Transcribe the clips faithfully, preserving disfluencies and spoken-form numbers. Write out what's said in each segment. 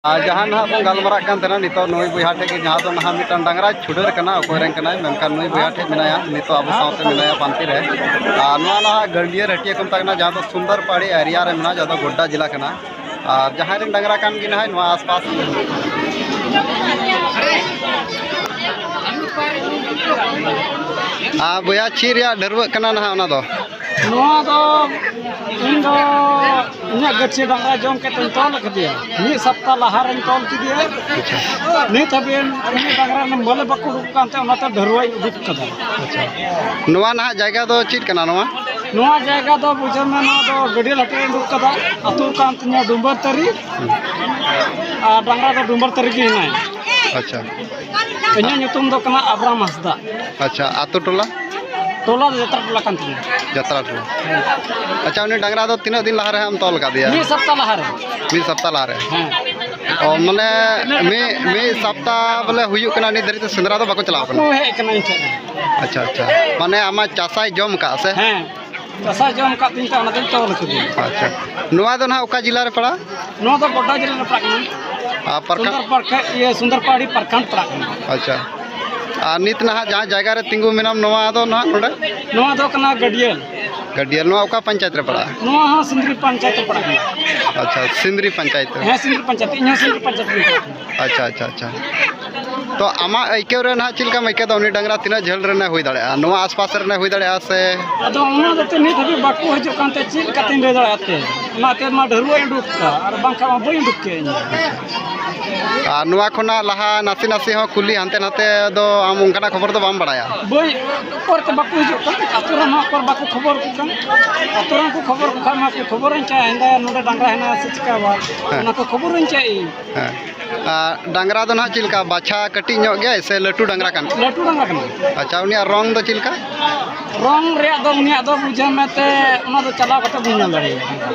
ᱟᱨ ᱡᱟᱦᱟᱸ ᱱᱟᱦᱟᱜ ᱵᱚᱱ ᱜᱟᱞᱢᱟᱨᱟᱜ ᱠᱟᱱ ᱛᱟᱦᱮᱱᱟ, ᱱᱤᱛᱚᱜ ᱱᱩᱭ ᱵᱚᱭᱦᱟ ᱴᱷᱮᱱ ᱜᱮ, ᱡᱟᱦᱟᱸ ᱫᱚ ᱱᱟᱦᱟᱜ ᱢᱤᱫᱴᱟᱝ ᱰᱟᱝᱨᱟ ᱪᱷᱩᱰᱟᱹᱨ ᱠᱟᱱᱟ, ᱚᱠᱚᱭ ᱨᱮᱱ ᱠᱟᱱᱟᱭ, ᱢᱮᱱᱠᱷᱟᱱ ᱱᱩᱭ ᱵᱚᱭᱦᱟ ᱴᱷᱮᱱ ᱢᱮᱱᱟᱭᱟ ᱯᱟᱱᱛᱮ ᱨᱮ᱾ ᱟᱨ ᱱᱚᱣᱟ ᱱᱟᱦᱟᱜ ᱜᱟᱹᱰᱭᱟᱹ ᱨᱟᱹᱴᱤᱭᱟᱹ ᱠᱚ ᱢᱮᱛᱟᱜ ᱠᱟᱱᱟ, ᱡᱟᱦᱟᱸ ᱫᱚ ᱥᱩᱱᱫᱚᱨᱯᱟᱲᱤ ᱮᱨᱤᱭᱟ ᱨᱮ ᱢᱮᱱᱟᱜᱼᱟ, ᱡᱟᱦᱟᱸ ᱫᱚ ᱜᱳᱰᱰᱟ ᱡᱮᱞᱟ ᱠᱟᱱᱟ᱾ ᱟᱨ ᱡᱟᱦᱟᱸᱭ ᱨᱮᱱ ᱰᱟᱝᱨᱟ ᱠᱟᱱ ᱜᱮ ᱱᱟᱦᱟᱜ ᱱᱚᱣᱟ ᱟᱥᱯᱟᱥ᱾ ᱟᱨ ᱵᱚᱭᱦᱟ, ᱪᱮᱫ ᱨᱮᱭᱟᱜ ᱰᱷᱟᱹᱨᱣᱟᱹᱜ ᱠᱟᱱᱟ ᱱᱟᱦᱟᱜ ᱚᱱᱟ ᱫᱚ? ᱱᱚᱣᱟ ᱫᱚ ᱤᱧ ᱫᱚ ᱤᱧᱟᱹᱜ ᱜᱟᱹᱪᱷᱤ ᱰᱟᱝᱨᱟ ᱡᱚᱢ ᱠᱟᱛᱮᱧ ᱛᱚᱞ ᱟᱠᱟᱫᱮᱭᱟ᱾ ᱢᱤᱫ ᱥᱚᱯᱛᱟ ᱞᱟᱦᱟ ᱨᱮᱧ ᱛᱚᱞ ᱠᱮᱫᱮᱭᱟ᱾ ᱟᱪᱪᱷᱟ᱾ ᱱᱤᱛ ᱦᱟᱹᱵᱤᱡ ᱩᱱᱤ ᱰᱟᱝᱨᱟ ᱨᱮᱱ ᱵᱟᱞᱮ ᱵᱟᱠᱚ ᱩᱰᱩᱠ ᱠᱟᱱᱛᱮ ᱚᱱᱟᱛᱮ ᱰᱷᱟᱹᱨᱣᱟᱹᱧ ᱩᱰᱩᱠ ᱠᱟᱫᱟ᱾ ᱟᱪᱪᱷᱟ᱾ ᱱᱚᱣᱟ ᱱᱟᱦᱟᱜ ᱡᱟᱭᱜᱟ ᱫᱚ ᱪᱮᱫ ᱠᱟᱱᱟ ᱱᱚᱣᱟ? ᱱᱚᱣᱟ ᱡᱟᱭᱜᱟ ᱫᱚ ᱵᱩᱡᱷᱟᱹᱣ ᱢᱮ, ᱱᱚᱣᱟ ᱫᱚ ᱜᱟᱹᱰᱭᱟᱹ ᱞᱟᱹᱴᱩ ᱨᱮᱧ ᱩᱰᱩᱠ ᱠᱟᱫᱟ᱾ ᱟᱹᱛᱩ ᱠᱟᱱ ᱛᱤᱧᱟ ᱰᱩᱢᱵᱟᱹᱨ ᱛᱟᱹᱨᱤ᱾ ᱟᱨ ᱰᱟᱝᱨᱟ ᱫᱚ ᱰᱩᱢᱵᱟᱹᱨ ᱛᱟᱹᱨᱤ ᱜᱮ ᱦᱮᱱᱟᱭᱟ᱾ ᱟᱪᱪᱷᱟ᱾ ᱤᱧᱟᱹᱜ ᱧᱩᱛᱩᱢ ᱫᱚ ᱠᱟᱱᱟ ᱟᱵᱨᱟᱢ ᱦᱟᱸᱥᱫᱟ᱾ ᱟᱪᱪᱷᱟ, ᱟᱛᱳ ᱴᱚᱞᱟ? ᱴᱚᱞᱟ ᱫᱚ ᱡᱟᱛᱨᱟ ᱴᱚᱞᱟ ᱠᱟᱱ ᱛᱤᱧᱟ᱾ ᱡᱟᱛᱨᱟ ᱴᱚᱞᱟ᱾ ᱟᱪᱪᱷᱟ, ᱩᱱᱤ ᱰᱟᱝᱨᱟ ᱫᱚ ᱛᱤᱱᱟᱹᱜ ᱫᱤᱱ ᱞᱟᱦᱟ ᱨᱮ ᱦᱟᱸᱜ ᱮᱢ ᱛᱚᱞ ᱟᱠᱟᱫᱮᱭᱟ? ᱢᱤᱫ ᱥᱚᱯᱛᱟ ᱞᱟᱦᱟ ᱨᱮ᱾ ᱢᱤᱫ ᱥᱚᱯᱛᱟ ᱞᱟᱦᱟ ᱨᱮ? ᱦᱮᱸ᱾ ᱚ, ᱢᱟᱱᱮ ᱢᱤᱫ, ᱢᱤᱫ ᱥᱚᱯᱛᱟ ᱵᱚᱞᱮ ᱦᱩᱭᱩᱜ ᱠᱟᱱᱟ, ᱱᱤᱛ ᱫᱷᱟᱹᱨᱤᱡ ᱛᱮ ᱥᱮᱸᱫᱽᱨᱟ ᱫᱚ ᱵᱟᱠᱚ ᱪᱟᱞᱟᱣ ᱠᱟᱱᱟ? ᱵᱟᱠᱚ ᱦᱮᱡ ᱠᱟᱱᱟ ᱤᱧ ᱴᱷᱮᱱ᱾ ᱟᱪᱪᱷᱟ, ᱟᱪᱪᱷᱟ, ᱢᱟᱱᱮ ᱟᱢᱟᱜ ᱪᱟᱥᱟᱭ ᱡᱚᱢ ᱠᱟᱜᱼᱟ ᱥᱮ? ᱦᱮᱸ, ᱪᱟᱥᱟᱭ ᱡᱚᱢ ᱠᱟᱜ ᱛᱤᱧ ᱛᱮ ᱚᱱᱟ ᱫᱚᱧ ᱛᱚᱞ ᱠᱟᱫᱮᱭᱟ᱾ ᱟᱪᱪᱷᱟ, ᱱᱚᱣᱟ ᱫᱚ ᱱᱟᱦᱟᱜ ᱚᱠᱟ ᱡᱮᱞᱟ ᱨᱮ ᱯᱟᱲᱟᱜᱼᱟ? ᱱᱚᱣᱟ ᱫᱚ ᱜᱳᱰᱰᱟ ᱡᱮᱞᱟ ᱨᱮ ᱯᱟᱲᱟᱜ ᱠᱟᱱᱟ᱾ ᱟᱨ ᱯᱨᱚᱠᱷᱚᱸᱰ? ᱥᱩᱱᱫᱚᱨ ᱯᱨᱚᱠᱷᱚᱸᱰ, ᱤᱭᱟᱹ, ᱥᱩᱱᱫᱚᱨᱯᱟᱲᱤ ᱯᱨᱚᱠᱷᱚᱸᱰ ᱯᱟᱲᱟᱜ ᱠᱟᱱᱟ᱾ ᱟᱪᱪᱷᱟ, ᱟᱨ ᱱᱤᱛ ᱱᱟᱦᱟᱜ ᱡᱟᱦᱟᱸ ᱡᱟᱭᱜᱟ ᱨᱮ ᱛᱤᱸᱜᱩ ᱢᱮᱱᱟᱢ, ᱱᱚᱣᱟ ᱫᱚ ᱱᱟᱦᱟᱜ ᱱᱚᱰᱮ? ᱱᱚᱣᱟ ᱫᱚ ᱠᱟᱱᱟ ᱜᱟᱹᱰᱭᱟᱹᱞ᱾ ᱜᱟᱹᱰᱭᱟᱹᱞ, ᱱᱚᱣᱟ ᱚᱠᱟ ᱯᱚᱧᱪᱟᱭᱮᱛ ᱨᱮ ᱯᱟᱲᱟᱜᱼᱟ? ᱱᱚᱣᱟ ᱦᱚᱸ ᱥᱤᱸᱫᱽᱨᱤ ᱯᱚᱧᱪᱟᱭᱮᱛ ᱨᱮ ᱯᱟᱲᱟᱜ ᱠᱟᱱᱟ᱾ ᱟᱪᱪᱷᱟ, ᱥᱤᱸᱫᱽᱨᱤ ᱯᱚᱧᱪᱟᱭᱮᱛ ᱨᱮ? ᱦᱮᱸ, ᱥᱤᱸᱫᱽᱨᱤ ᱯᱚᱧᱪᱟᱭᱮᱛ, ᱤᱧ ᱦᱚᱸ ᱥᱤᱸᱫᱽᱨᱤ ᱯᱚᱧᱪᱟᱭᱮᱛ ᱨᱮᱧ ᱯᱟᱲᱟᱜ ᱠᱟᱱᱟ᱾ ᱟᱪᱪᱷᱟ, ᱟᱪᱪᱷᱟ, ᱟᱪᱪᱷᱟ᱾ ᱛᱚ ᱟᱢᱟᱜ ᱟᱹᱭᱠᱟᱹᱣ ᱨᱮ ᱱᱟᱦᱟᱜ ᱪᱮᱫ ᱞᱮᱠᱟᱢ ᱟᱹᱭᱠᱟᱹᱣ ᱮᱫᱟ? ᱩᱱᱤ ᱰᱟᱝᱨᱟ ᱛᱤᱱᱟᱹᱜ ᱡᱷᱟᱹᱞ ᱨᱮᱱᱮ ᱦᱩᱭ ᱫᱟᱲᱮᱭᱟᱜᱼᱟ? ᱱᱚᱣᱟ ᱟᱥᱯᱟᱥ ᱨᱮᱱᱮ ᱦᱩᱭ ᱫᱟᱲᱮᱭᱟᱜᱼᱟ ᱥᱮ? ᱟᱫᱚ ᱚᱱᱟ ᱫᱚ ᱛᱚ ᱱᱤᱛ ᱦᱟᱹᱵᱤᱡ ᱵᱟᱠᱚ ᱦᱤᱡᱩᱜ ᱠᱟᱱᱛᱮ ᱪᱮᱫ ᱞᱮᱠᱟᱛᱤᱧ ᱞᱟᱹᱭ ᱫᱟᱲᱮᱭᱟᱜᱼᱟ ᱛᱮ? ᱚᱱᱟᱛᱮ ᱢᱟ ᱰᱷᱟᱹᱨᱣᱟᱹᱜ ᱤᱧ ᱩᱰᱩᱠ ᱠᱟᱜᱼᱟ, ᱟᱨ ᱵᱟᱝᱠᱷᱟᱱ ᱢᱟ ᱵᱟᱹᱧ ᱩᱰᱩᱠ ᱠᱮᱭᱟ ᱤᱧ᱾ ᱟᱨ ᱱᱚᱣᱟ ᱠᱷᱚᱱᱟᱜ ᱞᱟᱦᱟ ᱱᱟᱥᱮ ᱱᱟᱥᱮ ᱦᱚᱸ ᱠᱩᱞᱤ ᱦᱟᱱᱛᱮ ᱱᱟᱛᱮ ᱫᱚ ᱟᱢ ᱚᱱᱠᱟᱱᱟᱜ ᱠᱷᱚᱵᱚᱨ ᱫᱚ ᱵᱟᱢ ᱵᱟᱲᱟᱭᱟ? ᱵᱟᱹᱧ, ᱚᱠᱚᱭ ᱛᱮ ᱵᱟᱠᱚ ᱦᱤᱡᱩᱜ ᱠᱟᱱ, ᱟᱛᱳ ᱨᱮᱱ ᱦᱚᱸ ᱚᱠᱚᱭ ᱵᱟᱠᱚ ᱠᱷᱚᱵᱚᱨ ᱠᱚ ᱠᱟᱱ᱾ ᱟᱛᱳ ᱨᱮᱱ ᱠᱚ ᱠᱷᱚᱵᱚᱨ ᱠᱚ ᱠᱷᱟᱱ ᱢᱟ ᱠᱚ ᱠᱷᱚᱵᱚᱨᱟᱹᱧ ᱠᱷᱟᱱ, ᱦᱮᱸᱫᱟ ᱱᱚᱰᱮ ᱰᱟᱝᱨᱟ ᱦᱮᱱᱟᱜᱼᱟ ᱥᱮ ᱪᱤᱠᱟᱹᱣᱟ, ᱦᱮᱸ᱾ ᱚᱱᱟ ᱠᱚ ᱠᱷᱚᱵᱚᱨᱟᱹᱧ ᱠᱷᱟᱱ ᱤᱧ᱾ ᱦᱮᱸ᱾ ᱟᱨ ᱰᱟᱝᱨᱟ ᱫᱚ ᱱᱟᱦᱟᱜ ᱪᱮᱫ ᱞᱮᱠᱟ, ᱵᱟᱪᱷᱟ ᱠᱟᱹᱴᱤᱡ ᱧᱚᱜ ᱜᱮᱭᱟᱭ ᱥᱮ ᱞᱟᱹᱴᱩ ᱰᱟᱝᱨᱟ ᱠᱟᱱ? ᱞᱟᱹᱴᱩ ᱰᱟᱝᱨᱟ ᱠᱟᱱᱟ᱾ ᱟᱪᱪᱷᱟ, ᱩᱱᱤᱭᱟᱜ ᱨᱚᱝ ᱫᱚ ᱪᱮᱫ ᱞᱮᱠᱟ? ᱨᱚᱝ ᱨᱮᱭᱟᱜ ᱫᱚ ᱩᱱᱤᱭᱟᱜ ᱫᱚ ᱵᱩᱡᱷᱟᱹᱣ ᱢᱮ ᱛᱮ, ᱚᱱᱟ ᱫᱚ ᱪᱟᱞᱟᱣ ᱠᱟᱛᱮ ᱵᱚᱱ ᱧᱮᱞ ᱫᱟᱲᱮᱭᱟᱜᱼᱟ᱾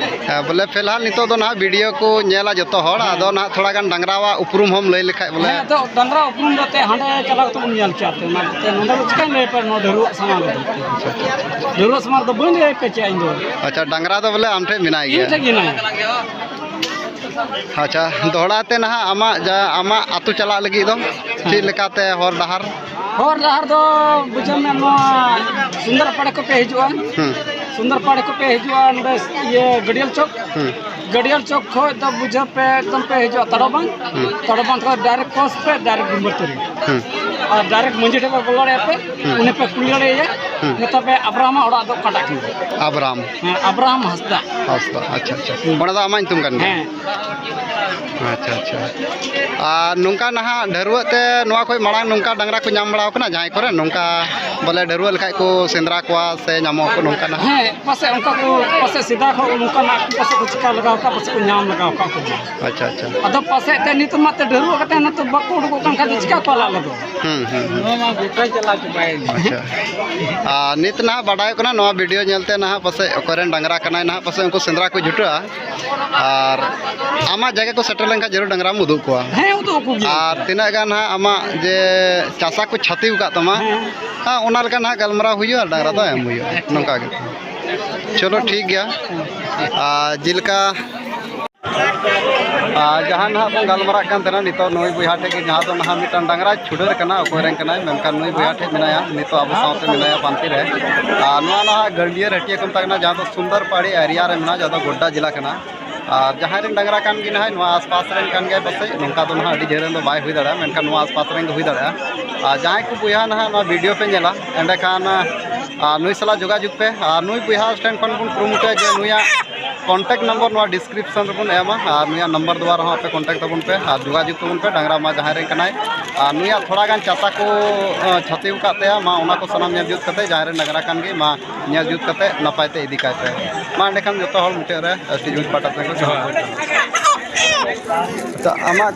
ᱦᱮᱸ, ᱵᱚᱞᱮ ᱯᱷᱤᱞᱦᱟᱞ ᱱᱤᱛᱚᱜ ᱫᱚ ᱱᱟᱦᱟᱜ ᱵᱷᱤᱰᱤᱭᱳ ᱠᱚ ᱧᱮᱞᱟ ᱡᱚᱛᱚ ᱦᱚᱲ, ᱦᱮᱸ᱾ ᱟᱫᱚ ᱱᱟᱦᱟᱜ ᱛᱷᱚᱲᱟ ᱜᱟᱱ ᱰᱟᱝᱨᱟᱣᱟᱜ ᱩᱯᱨᱩᱢ ᱦᱚᱸᱢ ᱞᱟᱹᱭ ᱞᱮᱠᱷᱟᱡ ᱵᱚᱞᱮ᱾ ᱦᱮᱸ, ᱟᱫᱚ ᱰᱟᱝᱨᱟ ᱩᱯᱨᱩᱢ ᱫᱚ ᱛᱮ ᱦᱟᱸᱰᱮ ᱪᱟᱞᱟᱣ ᱠᱟᱛᱮ ᱵᱚᱱ ᱧᱮᱞ ᱠᱮᱭᱟ ᱛᱮ, ᱚᱱᱟ ᱛᱮ ᱱᱚᱰᱮ ᱫᱚ ᱪᱤᱠᱟᱹᱧ ᱞᱟᱹᱭ ᱟᱯᱮᱭᱟ ᱱᱚᱣᱟ ᱰᱷᱟᱹᱨᱣᱟᱹᱜ ᱥᱟᱢᱟᱝ ᱨᱮᱫᱚ? ᱟᱪᱪᱷᱟ, ᱟᱪᱪᱷᱟ, ᱟᱪᱪᱷᱟ᱾ ᱰᱷᱟᱹᱨᱣᱟᱹᱜ ᱥᱟᱢᱟᱝ ᱨᱮᱫᱚ ᱵᱟᱹᱧ ᱞᱟᱹᱭ ᱟᱯᱮ ᱠᱮᱭᱟ ᱤᱧ ᱫᱚ᱾ ᱟᱪᱪᱷᱟ, ᱰᱟᱝᱨᱟ ᱫᱚ ᱵᱚᱞᱮ ᱟᱢ ᱴᱷᱮᱡ ᱢᱮᱱᱟᱭ ᱤᱧ ᱜᱮᱭᱟ? ᱴᱷᱮᱡ ᱜᱮ ᱢᱮᱱᱟᱭᱟ᱾ ᱟᱪᱪᱷᱟ, ᱫᱚᱦᱲᱟ ᱛᱮ ᱱᱟᱦᱟᱜ ᱟᱢᱟᱜ ᱡᱟ, ᱟᱢᱟᱜ ᱟᱹᱛᱩ ᱪᱟᱞᱟᱜ ᱞᱟᱹᱜᱤᱫ ᱫᱚ ᱪᱮᱫ ᱞᱮᱠᱟᱛᱮ ᱦᱚᱨ ᱰᱟᱦᱟᱨ? ᱦᱚᱨ ᱰᱟᱦᱟᱨ ᱫᱚ ᱵᱩᱡᱷᱟᱹᱣ ᱢᱮ, ᱱᱚᱣᱟ ᱥᱩᱱᱫᱚᱨ ᱯᱟᱲᱮ ᱠᱚᱯᱮ ᱦᱤᱡᱩᱜᱼᱟ᱾ ᱦᱩᱸ᱾ ᱥᱩᱱᱫᱚᱨ ᱯᱟᱲᱮ ᱠᱚᱯᱮ ᱦᱤᱡᱩᱜᱼᱟ, ᱱᱚᱰᱮ ᱤᱭᱟᱹ ᱜᱟᱹᱰᱤᱭᱟᱹᱞ ᱪᱚᱠ᱾ ᱦᱩᱸ᱾ ᱜᱟᱹᱰᱤᱭᱟᱹᱞ ᱪᱚᱠ ᱠᱷᱚᱡ ᱫᱚ ᱵᱩᱡᱷᱟᱹᱣ ᱯᱮ, ᱮᱠᱫᱚᱢ ᱯᱮ ᱦᱤᱡᱩᱜᱼᱟ ᱛᱟᱲᱚᱵᱟᱸᱫᱷ᱾ ᱦᱩᱸ᱾ ᱛᱟᱲᱚᱵᱟᱸᱫᱷ ᱠᱷᱚᱡ direct cross ᱯᱮ, direct ᱰᱩᱢᱵᱟᱹ ᱛᱟᱹᱨᱤ᱾ ᱦᱩᱸ᱾ ᱟᱨ direct ᱢᱟᱹᱡᱷᱤ ᱴᱷᱮᱱ ᱯᱮ ᱵᱚᱞᱚ ᱫᱟᱲᱮᱭᱟᱜᱼᱟ ᱯᱮ, ᱦᱩᱸ᱾ ᱩᱱᱤ ᱯᱮ ᱠᱩᱞᱤ ᱫᱟᱲᱮᱭᱟᱭᱟ᱾ ᱦᱩᱸ᱾ ᱢᱮᱛᱟ ᱯᱮ ᱟᱵᱨᱟᱦᱟᱢᱟᱜ ᱚᱲᱟᱜ ᱫᱚ ᱚᱠᱟᱴᱟᱜ ᱠᱟᱱᱟ? ᱟᱵᱨᱟᱦᱟᱢ᱾ ᱦᱮᱸ, ᱟᱵᱨᱟᱦᱟᱢ ᱦᱟᱸᱥᱫᱟ᱾ ᱦᱟᱸᱥᱫᱟ, ᱟᱪᱪᱷᱟ, ᱟᱪᱪᱷᱟ᱾ ᱦᱩᱸ᱾ ᱚᱱᱟ ᱫᱚ ᱟᱢᱟᱜ ᱧᱩᱛᱩᱢ ᱠᱟᱱ ᱜᱮᱭᱟ? ᱦᱮᱸ᱾ ᱟᱪᱪᱷᱟ, ᱟᱪᱪᱷᱟ᱾ ᱟᱨ ᱱᱚᱝᱠᱟ ᱱᱟᱦᱟᱜ ᱰᱷᱟᱹᱨᱣᱟᱹᱜ ᱛᱮ ᱱᱚᱣᱟ ᱠᱷᱚᱡ ᱢᱟᱲᱟᱝ ᱱᱚᱝᱠᱟ ᱰᱟᱝᱨᱟ ᱠᱚ ᱧᱟᱢ ᱵᱟᱲᱟ ᱟᱠᱟᱱᱟ ᱡᱟᱦᱟᱸᱭ ᱠᱚᱨᱮ? ᱱᱚᱝᱠᱟ ᱵᱚᱞᱮ ᱰᱷᱟᱹᱨᱣᱟᱹᱜ ᱞᱮᱠᱷᱟᱡ ᱠᱚ ᱥᱮᱸᱫᱽᱨᱟ ᱠᱚᱣᱟ ᱥᱮ ᱧᱟᱢᱚᱜ ᱟᱠᱚ ᱱᱚᱝᱠᱟᱱᱟᱜ? ᱦᱮᱸ, ᱯᱟᱥᱮᱡ ᱚᱱᱠᱟ ᱠᱚ, ᱯᱟᱥᱮᱡ ᱥᱮᱫᱟᱭ ᱠᱷᱚᱱ ᱱᱚᱝᱠᱟᱱᱟᱜ ᱠᱚ ᱯᱟᱥᱮᱡ ᱠᱚ ᱪᱤᱠᱟ ᱞᱟᱜᱟᱣ ᱠᱟᱜ, ᱯᱟᱥᱮᱡ ᱠᱚ ᱧᱟᱢ ᱞᱟᱜᱟᱣ ᱠᱟᱜ ᱠᱚ᱾ ᱟᱪᱪᱷᱟ, ᱟᱪᱪᱷᱟ᱾ ᱟᱫᱚ ᱯᱟᱥᱮᱡ ᱛᱮ ᱱᱤᱛᱚᱜ ᱢᱟ ᱛᱮ ᱰᱷᱟᱹᱨᱣᱟᱹᱜ ᱠᱟᱛᱮ ᱱᱤᱛᱚᱜ ᱵᱟᱠᱚ ᱩᱰᱩᱠᱚᱜ ᱠᱟᱱ ᱠᱷᱟᱡ ᱫᱚ ᱪᱤᱠᱟ ᱠᱚ ᱟᱞᱟᱜ ᱞᱟᱜᱟᱣ? ᱦᱩᱸ, ᱦᱩᱸ, ᱦᱩᱸ᱾ ᱱᱚᱣᱟ ᱢᱟ ᱜᱚᱴᱟ ᱪᱟᱞᱟᱣ ᱪᱟᱵᱟᱭᱮᱱ᱾ ᱟᱪᱪᱷᱟ᱾ ᱟᱨ ᱱᱤᱛ ᱱᱟᱦᱟᱜ ᱵᱟᱰᱟᱭᱚᱜ ᱠᱟᱱᱟ, ᱱᱚᱣᱟ video ᱧᱮᱞᱛᱮ ᱱᱟᱦᱟᱜ ᱯᱟᱥᱮᱡ ᱚᱠᱚᱭ ᱨᱮᱱ ᱰᱟᱝᱨᱟ ᱠᱟᱱᱟᱭ ᱱᱟᱦᱟᱜ, ᱯᱟᱥᱮᱡ ᱩᱱᱠᱩ ᱥᱮᱸᱫᱽᱨᱟ ᱠᱚ ᱡᱩᱴᱟᱹᱜᱼᱟ᱾ ᱟᱨ ᱟᱢᱟᱜ ᱡᱟᱭᱜᱟ ᱠᱚ ᱥᱮᱴᱮᱨ ᱞᱮᱱᱠᱷᱟᱱ ᱡᱟᱹᱨᱩᱲ ᱰᱟᱝᱨᱟᱢ ᱩᱫᱩᱜ ᱠᱚᱣᱟ᱾ ᱦᱮᱸ, ᱩᱫᱩᱜ ᱟᱠᱚ ᱜᱮᱭᱟ᱾ ᱟᱨ ᱛᱤᱱᱟᱹᱜ ᱜᱟᱱ ᱦᱟᱸᱜ ᱟᱢᱟᱜ ᱡᱮ ᱪᱟᱥᱟ ᱠᱚ ᱪᱷᱟᱹᱛᱤ ᱟᱠᱟᱫ ᱛᱟᱢᱟ, ᱦᱮᱸ᱾ ᱦᱮᱸ, ᱚᱱᱟ ᱞᱮᱠᱟ ᱱᱟᱦᱟᱜ ᱜᱟᱞᱢᱟᱨᱟᱣ ᱦᱩᱭᱩᱜᱼᱟ ᱟᱨ ᱰᱟᱝᱨᱟ ᱫᱚ ᱮᱢ ᱦᱩᱭᱩᱜᱼᱟ᱾ ᱟᱪᱪᱷᱟ᱾ ᱱᱚᱝᱠᱟ ᱜᱮ᱾ ᱪᱚᱞᱚ, ᱴᱷᱤᱠ ᱜᱮᱭᱟ᱾ ᱟᱨ ᱡᱮᱞᱮᱠᱟ ᱟᱨ ᱡᱟᱦᱟᱸ ᱱᱟᱦᱟᱜ ᱵᱚᱱ ᱜᱟᱞᱢᱟᱨᱟᱜ ᱠᱟᱱ ᱛᱟᱦᱮᱱᱟ, ᱱᱤᱛᱚᱜ ᱱᱩᱭ ᱵᱚᱭᱦᱟ ᱴᱷᱮᱱ ᱜᱮ, ᱡᱟᱦᱟᱸ ᱫᱚ ᱱᱟᱦᱟᱜ ᱢᱤᱫᱴᱟᱝ ᱰᱟᱝᱨᱟ ᱪᱷᱩᱰᱟᱹᱨ ᱠᱟᱱᱟ, ᱚᱠᱚᱭ ᱨᱮᱱ ᱠᱟᱱᱟᱭ, ᱢᱮᱱᱠᱷᱟᱱ ᱱᱩᱭ ᱵᱚᱭᱦᱟ ᱴᱷᱮᱱ ᱢᱮᱱᱟᱭᱟ, ᱱᱤᱛᱚᱜ ᱟᱵᱚ ᱥᱟᱶᱛᱮ ᱢᱮᱱᱟᱭᱟ ᱯᱟᱱᱛᱮ ᱨᱮ᱾ ᱟᱨ ᱱᱚᱣᱟ ᱱᱟᱦᱟᱜ ᱜᱟᱹᱰᱭᱟᱹ ᱨᱟᱹᱴᱤᱭᱟᱹ ᱠᱚ ᱢᱮᱛᱟᱜ ᱠᱟᱱᱟ, ᱡᱟᱦᱟᱸ ᱫᱚ ᱥᱩᱱᱫᱚᱨ ᱯᱟᱦᱟᱲᱤ area ᱨᱮ ᱢᱮᱱᱟᱜᱼᱟ, ᱡᱟᱦᱟᱸ ᱫᱚ ᱜᱳᱰᱰᱟ ᱡᱮᱞᱟ ᱠᱟᱱᱟ᱾ ᱟᱨ ᱡᱟᱦᱟᱸᱭ ᱨᱮᱱ ᱰᱟᱝᱨᱟ ᱠᱟᱱ ᱜᱮ ᱱᱟᱦᱟᱜ, ᱱᱚᱣᱟ ᱟᱥᱯᱟᱥ ᱨᱮᱱ ᱠᱟᱱ ᱜᱮᱭᱟᱭ ᱯᱟᱥᱮᱡ, ᱱᱚᱝᱠᱟ ᱫᱚ ᱱᱟᱦᱟᱜ ᱟᱹᱰᱤ ᱡᱷᱟᱹᱞ ᱨᱮᱱ ᱫᱚ ᱵᱟᱭ ᱦᱩᱭ ᱫᱟᱲᱮᱭᱟᱜᱼᱟ, ᱢᱮᱱᱠᱷᱟᱱ ᱱᱚᱣᱟ ᱟᱥᱯᱟᱥ ᱨᱮᱱ ᱜᱮ ᱦᱩᱭ ᱫᱟᱲᱮᱭᱟᱜᱼᱟ᱾ ᱟᱨ ᱡᱟᱦᱟᱸᱭ ᱠᱚ ᱵᱚᱭᱦᱟ ᱱᱟᱦᱟᱜ ᱱᱚᱣᱟ video ᱯᱮ ᱧᱮᱞᱟ, ᱮᱸᱰᱮᱠᱷᱟᱱ, ᱟᱨ ᱱᱩᱭ ᱥᱟᱞᱟᱜ ᱡᱳᱜᱟᱡᱳᱜᱽ ᱯᱮ᱾ ᱟᱨ ᱱᱩᱭ ᱵᱚᱭᱦᱟ ᱴᱷᱮᱱ ᱠᱷᱚᱱ ᱵᱚᱱ ᱠᱩᱨᱩᱢᱩᱴᱩᱭᱟ ᱡᱮ ᱱᱩᱭᱟᱜ contact number ᱱᱚᱣᱟ description ᱨᱮᱵᱚᱱ ᱮᱢᱟ, ᱟᱨ ᱱᱩᱭᱟᱜ number ᱫᱚᱣᱟᱨᱟ ᱦᱚᱸ ᱟᱯᱮ contact ᱛᱟᱵᱚᱱ ᱯᱮ ᱟᱨ ᱡᱳᱜᱟᱡᱳᱜᱽ ᱛᱟᱵᱚᱱ ᱯᱮ᱾ ᱰᱟᱝᱨᱟ ᱢᱟ ᱡᱟᱦᱟᱸᱭ ᱨᱮᱱ ᱠᱟᱱᱟᱭ, ᱟᱨ ᱱᱩᱭᱟᱜ ᱛᱷᱚᱲᱟ ᱜᱟᱱ ᱪᱟᱥᱟ ᱠᱚ, ᱟᱸ, ᱪᱷᱟᱹᱛᱤ ᱟᱠᱟᱫ ᱛᱟᱭᱟ, ᱢᱟ ᱚᱱᱟ ᱠᱚ ᱥᱟᱱᱟᱢ ᱧᱮᱞ ᱡᱩᱛ ᱠᱟᱛᱮ, ᱡᱟᱦᱟᱸᱭ ᱨᱮᱱ ᱰᱟᱝᱨᱟ ᱠᱟᱱ ᱜᱮ, ᱢᱟ ᱧᱮᱞ ᱡᱩᱛ ᱠᱟᱛᱮ ᱱᱟᱯᱟᱭ ᱛᱮ ᱤᱫᱤ ᱠᱟᱭ ᱯᱮ᱾ ᱢᱟ ᱮᱸᱰᱮᱠᱷᱟᱱ ᱡᱚᱛᱚ ᱦᱚᱲ ᱢᱩᱪᱟᱹᱫ ᱨᱮ ᱥᱴᱤᱡ ᱯᱟᱦᱴᱟ ᱥᱮᱫ ᱠᱷᱚᱱ ᱡᱚᱦᱟᱨ᱾ ᱟᱪᱪᱷᱟ, ᱟᱢᱟᱜ